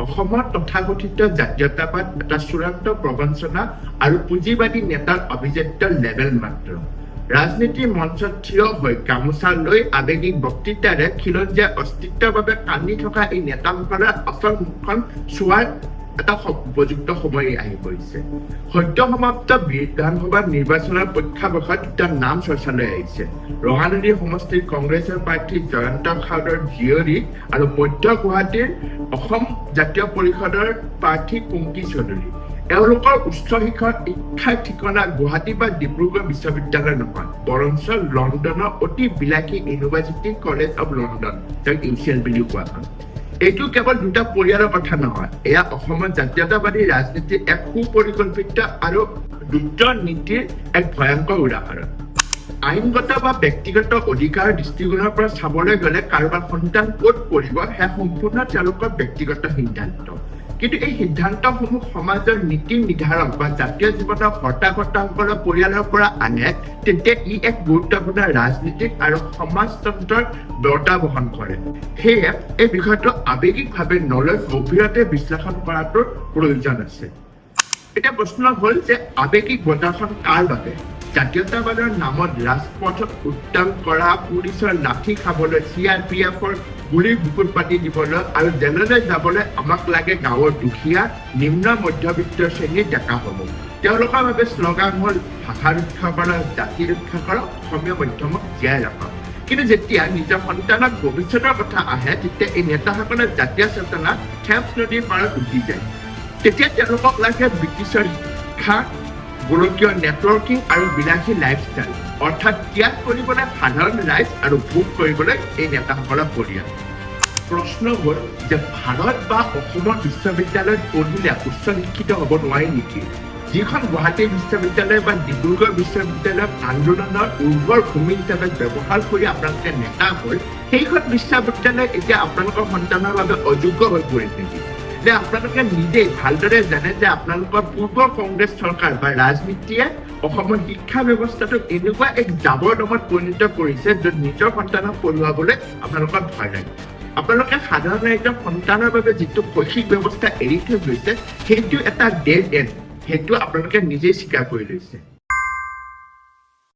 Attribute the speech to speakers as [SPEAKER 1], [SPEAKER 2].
[SPEAKER 1] অসমত তথাকথিত জাতীয়তাবাদ এটা চূড়ান্ত প্ৰবঞ্চনা আৰু পুঁজিবাদী নেতাৰ আভিজাত্য লেবেল মাত্ৰ। ৰাজনীতিৰ মঞ্চত থিয় হৈ গামোচা লৈ আৱেগিক বক্তৃতাৰে খিলঞ্জীয়া অস্তিত্বৰ বাবে কান্দি থকা এই নেতাসকলৰ আচল মুখখন চোৱাৰ এটা উপযুক্ত সময় আহি পৰিছে। সদ্য সমাপ্ত বিধানসভা নিৰ্বাচনৰ প্ৰেক্ষাপটত দুটা নাম চৰ্চালৈ আহিছে: ৰঙানদী সমষ্টিৰ কংগ্ৰেছৰ প্ৰাৰ্থী জয়ন্ত খাউডৰ জীয়ৰী আৰু মধ্য গুৱাহাটীৰ অসম জাতীয় পৰিষদৰ প্ৰাৰ্থী কুংকি চৌধুৰী। এওঁলোকৰ উচ্চ শিক্ষাৰ ঠিকনা গুৱাহাটী বা ডিব্ৰুগড় বিশ্ববিদ্যালয় নহয়, বৰঞ্চ লণ্ডনৰ অতি বিলাসী ইউনিভাৰ্চিটি কলেজ অৱ লণ্ডন, যাক ইউচিএল বুলিও কোৱা হয়। এইটো কেৱল দুটা পৰিয়ালৰ কথা নহয়, এয়া অসমৰ জাতীয়তাবাদী ৰাজনীতিৰ এক সুপৰিকল্পিত আৰু দ্ৰুত নীতিৰ এক ভয়ংকৰ উদাহৰণ। আইনগত বা ব্যক্তিগত অধিকাৰৰ দৃষ্টিকোণৰ পৰা চাবলৈ গ'লে কাৰোবাৰ সন্তান ক'ত পঢ়িব, সেয়া সম্পূৰ্ণ তেওঁলোকৰ ব্যক্তিগত সিদ্ধান্ত। কিন্তু এই সিদ্ধান্তসমূহ সমাজৰ নীতি নিৰ্ধাৰক বা জাতীয় জীৱনৰ কৰ্তা-কৰ্তাসকলৰ পৰিয়ালৰ পৰা আনে, তেতিয়া ই এক গুৰুত্বপূৰ্ণ ৰাজনীতিক আৰু সমাজতন্ত্ৰৰ বাৰ্তা বহন কৰে। সেয়ে এই বিষয়টো আৱেগিকভাৱে নলৈ গভীৰতে বিশ্লেষণ কৰাটোৰ প্ৰয়োজন আছে। এতিয়া প্ৰশ্ন হ'ল যে আৱেগিক বজাৰখন কাৰ বাবে? জাতীয়তাবাদৰ নামত ৰাজপথত উত্তাল কৰা, পুলিচৰ লাঠি খাবলৈ, চিআৰপিএফৰ গুলী বুকুত পাতি দিবলৈ আৰু জেললৈ যাবলৈ আমাক লাগে গাঁৱৰ দুখীয়া নিম্ন মধ্যবিত্ত শ্ৰেণীৰ ডেকাসমূহ। তেওঁলোকৰ বাবে শ্লোগান হ'ল ভাষা ৰক্ষা কৰক, জাতি ৰক্ষা কৰক, অসমীয়া মাধ্যমক জীয়াই ৰাখক। কিন্তু যেতিয়া নিজৰ সন্তানৰ ভৱিষ্যতৰ কথা আহে, তেতিয়া এই নেতাসকলৰ জাতীয় চেতনা থেমছ নদীৰ পাৰত উটি যায়। তেতিয়া তেওঁলোকক লাগে ব্ৰিটিছৰ শিক্ষা, গোলকীয় নেটৱৰ্কিং আৰু বিলাসী লাইফষ্টাইল। অৰ্থাৎ ত্যাগ কৰিবলৈ সাধাৰণ ৰাইজ আৰু ভোগ কৰিবলৈ এই নেতাসকলৰ পৰিয়াল। প্ৰশ্ন হ'ল যে ভাৰত বা অসমৰ বিশ্ববিদ্যালয়ত পঢ়িলে উচ্চ শিক্ষিত হ'ব নোৱাৰি নেকি? যিখন গুৱাহাটী বিশ্ববিদ্যালয় বা ডিব্ৰুগড় বিশ্ববিদ্যালয়ক আন্দোলনৰ উৰ্বৰ ভূমি হিচাপে ব্যৱহাৰ কৰি আপোনালোকে নেতা হ'ল, সেইখন বিশ্ববিদ্যালয় এতিয়া আপোনালোকৰ সন্তানৰ বাবে অযোগ্য হৈ পৰিল নেকি? যে আপোনালোকে নিজেই ভালদৰে জানে যে আপোনালোকৰ পূৰ্বৰ কংগ্ৰেছ চৰকাৰ বা ৰাজনীতিয়ে অসমৰ শিক্ষা ব্যৱস্থাটোক এনেকুৱা এক জাবৰ দমত পৰিণত কৰিছে, য'ত নিজৰ সন্তানক পঢ়ুৱাবলৈ আপোনালোকৰ ভয় লাগে। আপোনালোকে সাধাৰণ ৰাইজৰ সন্তানৰ বাবে যিটো শৈক্ষিক ব্যৱস্থা এৰি থৈ গৈছে, সেইটো এটা ডেড এণ্ড, সেইটো আপোনালোকে নিজেই স্বীকাৰ কৰি লৈছে।